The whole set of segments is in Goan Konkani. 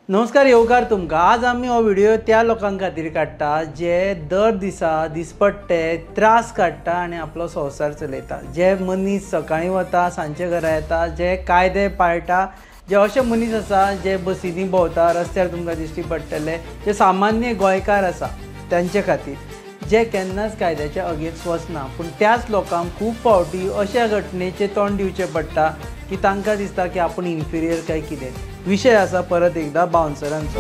नमस्कार येवकार तुमकां। आज आमी हो व्हिडिओ त्या लोकां खातीर काडटा जे दर दिसा दिसपट्टे त्रास काडटा आनी आपलो संवसार चलयता, जे मनीस सकाळीं वता सांजचे घरा येता, जे कायदे पाळटा, जे अशे मनीस आसा जे बसींनी भोंवता, रस्त्यार तुमकां दिश्टी पडटले, जे सामान्य गोंयकार आसा तांचे खातीर, जे केन्नाच कायद्याच्या अगेन्स्ट वचना। पूण त्याच लोकांक खूब फावटी अशा घटनेचें तोंड दिवचें पडटा की तांकां दिसता की आपूण इन्फिरियर काय कितें। विशय आसा परत एकदा बाउन्सरांचो।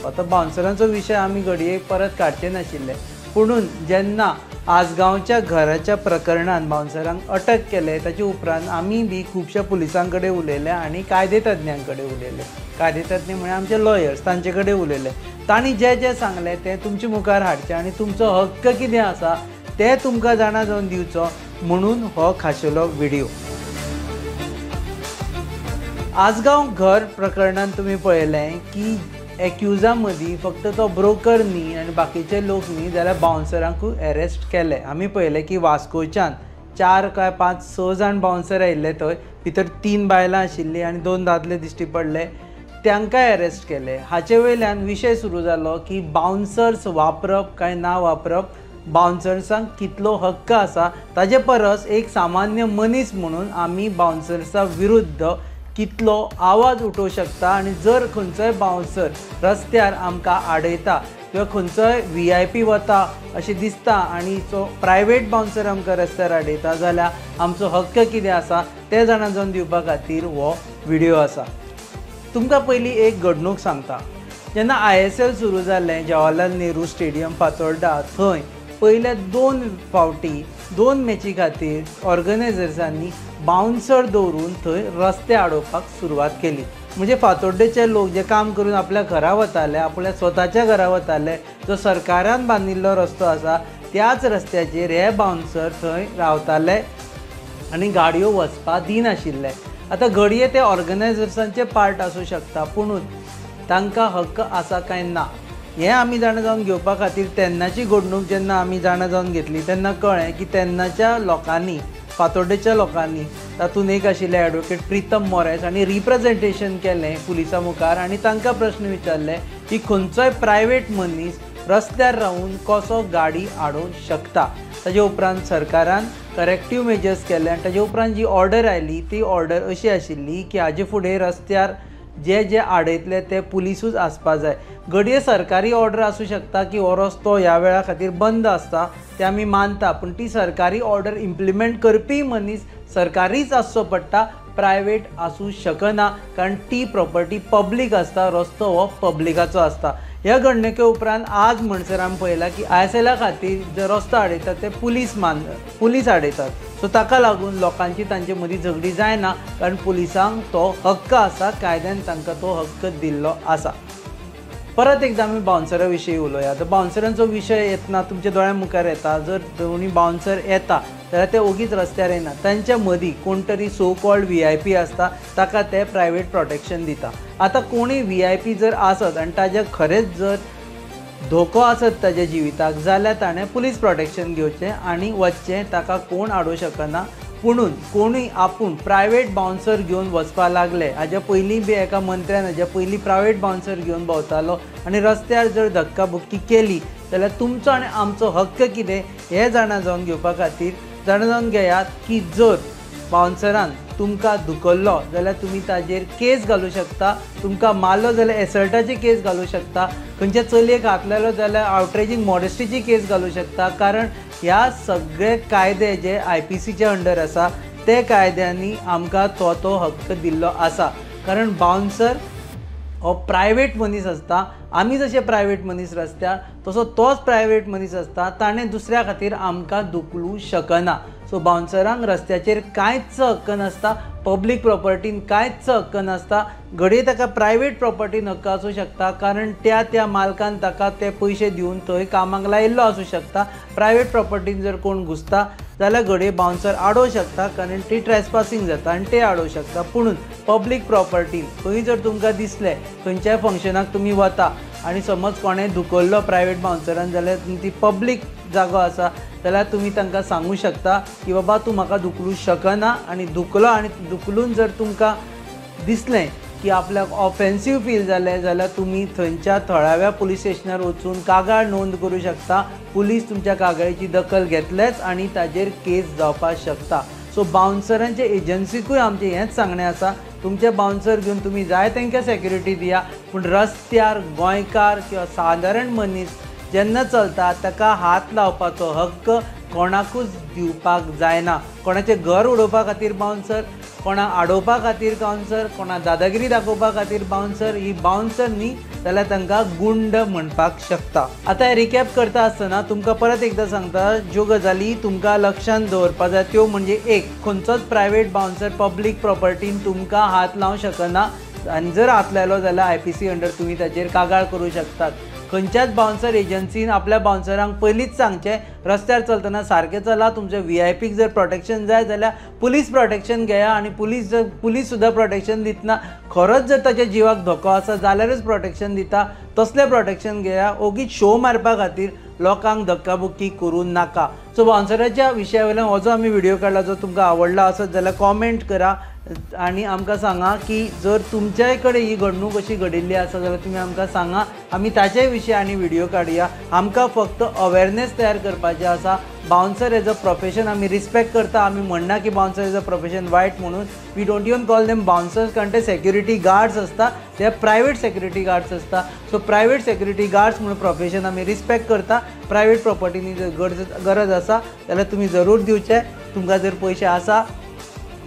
आतां बाउन्सरांचो विशय आमी घडये परत काडचे नाशिल्ले, पुणून जेन्ना आसगांवच्या घराच्या प्रकरणान बाउन्सरांक अटक केले ताचे उपरांत आमी बी खुबश्या पुलिसां कडेन उलयले आनी कायदे तज्ञां कडेन उलयले। कायदे तज्ञ म्हळ्यार आमचे लॉयर्स, तांचे कडेन उलयले। तांणी जें जें सांगलें तें तुमचे मुखार हाडचें आनी तुमचो हक्क कितें आसा तें तुमकां जाणा जावन दिवचो म्हणून हो खाशेलो व्हिडिओ। आसगांव घर प्रकरणान तुमी पळयलें की एक्युजा मदीं फक्त तो ब्रोकर न्ही आनी बाकीचे लोक न्ही जाल्यार बाउन्सरांकूय एरेस्ट केले। आमी पळयलें की वास्कोच्यान 4 काय 5 6 जाण बाउन्सर आयिल्ले, थंय भितर 3 बायलां आशिल्लीं आनी 2 दादले दिश्टी पडले, तांकां एरेस्ट केले। हाचे वयल्यान विशय सुरू जालो की बाउन्सर्स वापरप काय ना वापरप, बाउन्सर्सांक कितलो हक्क आसा ताजे परस एक सामान्य मनीस म्हणून आमी बाउन्सर्सा विरुद्ध कितलो आवाज उठोवंक शकता आनी जर खंयचोय बाउन्सर रस्त्यार आमकां आडयता किंवा खंयचोय VIP वता अशें दिसता आनी तो प्रायवेट बाउन्सर आमकां रस्त्यार आडयता जाल्यार आमचो हक्क कितें आसा तें जाणा जावन दिवपा खातीर हो व्हिडिओ आसा। तुमकां पयलीं एक घडणूक सांगता। जेन्ना ISL सुरू जालें जवाहरलाल नेहरू स्टेडियम फातोर्डा, थंय पयल्या 2 फावटी 2 मॅची खातीर ऑर्गनायझर्सांनी बाउन्सर दवरून थंय रस्ते आडोवपाक सुरवात केली। म्हणजे फातोड्डेचे लोक जे काम करून आपल्या घरा वताले, आपल्या स्वताच्या घरा वताले, जो सरकारान बांदिल्लो रस्तो आसा त्याच रस्त्याचेर हे बाउन्सर थंय रावताले आनी गाडयो वचपाक दिनाशिल्ले। आतां घडये ते ऑर्गनायझर्सांचे पार्ट आसूं शकता, पुणून तांकां हक्क आसा काय ना हें आमी जाणा जावन घेवपा खातीर तेन्नाची घडणूक जेन्ना आमी जाणा जावन घेतली तेन्ना कळ्ळें की तेन्नाच्या लोकांनी, फातोड्डेच्या लोकांनी, तातूंत एक आशिल्ले एडवोकेट प्रितम मोरेस हांणी रिप्रेजेंटेशन केलें पुलिसां मुखार आनी तांकां प्रश्न विचारले की खंयचोय प्रायवेट मनीस रस्त्यार रावून कसो गाडी आडोवंक शकता। ताजे उपरांत सरकारान करेक्टीव मेजर्स केले आनी ताजे उपरांत जी ऑर्डर आयली ती ऑर्डर अशी आशिल्ली की हाजे फुडें रस्त्यार जे जे आडयतले ते पुलिसूच आसपा जाय। घडये सरकारी ऑर्डर आसूं शकता की हो रस्तो ह्या वेळा खातीर बंद आसता ते आमी मानता, पूण ती सरकारी ऑर्डर इम्प्लिमेंट करपी मनीस सरकारीच आसचो पडटा, प्रायवेट आसूं शकना, कारण ती प्रॉपर्टी पब्लीक आसता, रस्तो हो पब्लिकाचो आसता। ह्या घडणुके उपरांत आज म्हणसर आमी पळयलां की ISL खातीर जे रस्तो आडयतात ते पुलीस आडयतात। सो ताका लागून लोकांची तांचे मदीं झगडी जायना, कारण पुलिसांक तो हक्क आसा, कायद्यान तांकां तो हक्क दिल्लो आसा। परत एकदां आमी बाउन्सरा विशीं उलोवया। आतां बाउन्सरांचो विशय येतना तुमच्या दोळ्या मुखार येता, जर दोनी बाउन्सर येता जाल्यार ते ओगीच रस्त्यार येना, तांच्या मदीं कोण तरी सो कॉल्ड VIP आसता ताका ते प्रायवेट प्रोटेक्शन दिता। आतां कोणूय VIP जर आसत आनी ताज्या खरेंच जर धोको आसत ताज्या जिविताक जाल्यार ताणें पुलीस प्रोटेक्शन घेवचें आनी वचचें, ताका कोण आडोवंक शकना। पुणून कोणूय आपूण प्रायवेट बाउन्सर घेवन वचपाक लागले, हाज्या पयलीं बी एका मंत्र्यान हाज्या पयलीं प्रायवेट बाउन्सर घेवन भोंवतालो आनी रस्त्यार जर धक्काबुक्की केली जाल्यार तुमचो आनी आमचो हक्क कितें हें जाणा जावन घेवपा खातीर जाणा जावन घेयात की जर बाउन्सरान तुमकां धुकल्लो जाल्यार तुमी ताजेर केस घालूं शकता, तुमकां मारलो जाल्यार एसल्टाची केस घालूं शकता, खंयच्या चलयेक हात लायलो जाल्यार आवटरेजींग मॉडेस्टीची केस घालूं शकता। कारण ह्या सगळे कायदे जे IPCच्या अंडर आसा ते कायद्यांनी आमकां तो तो हक्क दिल्लो आसा। कारण बाउन्सर हो प्रायवेट मनीस आसता, आमी जशे प्रायवेट मनीस रस्त्यार तसो तोच प्रायवेट मनीस आसता, ताणें दुसऱ्या खातीर आमकां धुकलूं शकना। सो बाउन्सरांक रस्त्याचेर कांयच हक्क नासता, पब्लीक प्रॉपर्टीन कांयच हक्क नासता। घडये ताका प्रायवेट प्रॉपर्टीन हक्क आसूं शकता, कारण त्या त्या मालकान ताका ते पयशे दिवन थंय कामाक लायिल्लो आसूं शकता। प्रायवेट प्रॉपर्टीन जर कोण घुसता जाल्यार घडये बाउन्सर आडोवंक शकता, कारण ती ट्रेसपासिंग जाता आनी ते आडोवंक शकता। पुणून पब्लीक प्रॉपर्टीन खंय जर तुमकां दिसलें खंयच्याय फंक्शनाक तुमी वता आनी समज कोणें धुकल्लो प्रायवेट बाउन्सरान जाल्यार ती पब्लीक जागो आसा जाल्यार तुमी तांकां सांगू शकता की बाबा तूं म्हाका धुकलूं शकना, आनी धुकलो आनी धुकलून जर तुमकां दिसलें की आपल्याक ऑफेन्सीव फील जालें जाल्यार तुमी थंयच्या थळाव्या पुलीस स्टेशनार वचून कागाळ नोंद करूं शकता. पुलीस तुमच्या कागाळीची दखल घेतलेच आनी ताजेर केस जावपाक शकता. सो बावन्सरांचे एजन्सीकूय आमचें हेंच सांगणें आसा, तुमचे बावन्सर घेवन तुमी जाय तांकां सेक्युरिटी दिया, पूण रस्त्यार गोंयकार किंवा सादारण मनीस जेन्ना चलता ताका हात लावपाचो हक्क कोणाकूच दिवपाक जायना. कोणाचें घर उडोवपा खातीर बावन्सर, कोणाक आडोवपा खातीर बावन्सर, कोणाक दादागिरी दाखोवपा खातीर बावन्सर, ही बावन्सर न्ही जाल्यार तांकां गुंड म्हणपाक शकता. आतां रिकॅप करता आसतना तुमकां परत एकदां सांगता, ज्यो गजाली तुमकां लक्षांत दवरपा जाय त्यो म्हणजे एक, खंयचोच प्रायवेट बावन्सर पब्लीक प्रॉपर्टीन तुमकां हात लावंक शकना आनी जर हात लायलो जाल्यार IPC under तुमी ताचेर कागाळ करूं शकतात. खंयच्याच बावन्सर एजन्सीन आपल्या बावन्सरांक पयलींच सांगचें रस्त्यार चलतना सारकें चला, तुमच्या VIPक जर प्रोटेक्शन जाय जाल्यार पुलीस प्रोटेक्शन घेया आनी पुलीस सुद्दां प्रोटेक्शन दितना खरोच जर ताच्या जिवाक धोको आसा जाल्यारच प्रोटेक्शन दिता, तसलें प्रोटेक्शन घेया. ओगीच शो मारपा खातीर लोकांक धक्काबुक्की करूं नाका. सो बावन्सराच्या विशया वयल्यान हो जो आमी व्हिडियो काडला जो तुमकां आवडला आसत जाल्यार कॉमेंट करा आनी आमकां सांगा की जर तुमच्याय कडेन ही घडणूक अशी घडिल्ली आसा जाल्यार तुमी आमकां सांगा, आमी ताचे विशीं आनी व्हिडियो काडया. आमकां फक्त अवेरनेस तयार करपाचें आसा. बावन्सर एज अ प्रोफेशन आमी रिस्पेक्ट करता, आमी म्हणना की बावन्सर एज अ प्रोफेशन वायट म्हणून. We don't even call them bouncers, कारण ते सेक्युरिटी गार्ड्स आसता, ते प्रायवेट सेक्युरिटी गार्ड्स आसता. सो प्रायवेट सेक्युरिटी गार्ड्स म्हणून प्रोफेशन आमी रिस्पेक्ट करता. प्रायवेट प्रॉपर्टीनी जर गरज आसा जाल्यार तुमी जरूर दिवचे. तुमकां जर पयशे आसा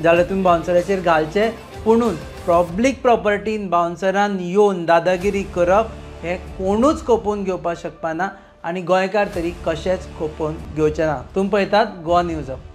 जाल्यार तुमी बावन्सराचेर घालचे, पुणून पब्लीक प्रॉपर्टीन बावन्सरान येवन दादागिरी करप हें कोणूच खपोवन घेवपाक शकपाना आनी गोंयकार तरी कशेंच खपोवन घेवचे ना. तुमी पळयतात गोवा न्यूज अप.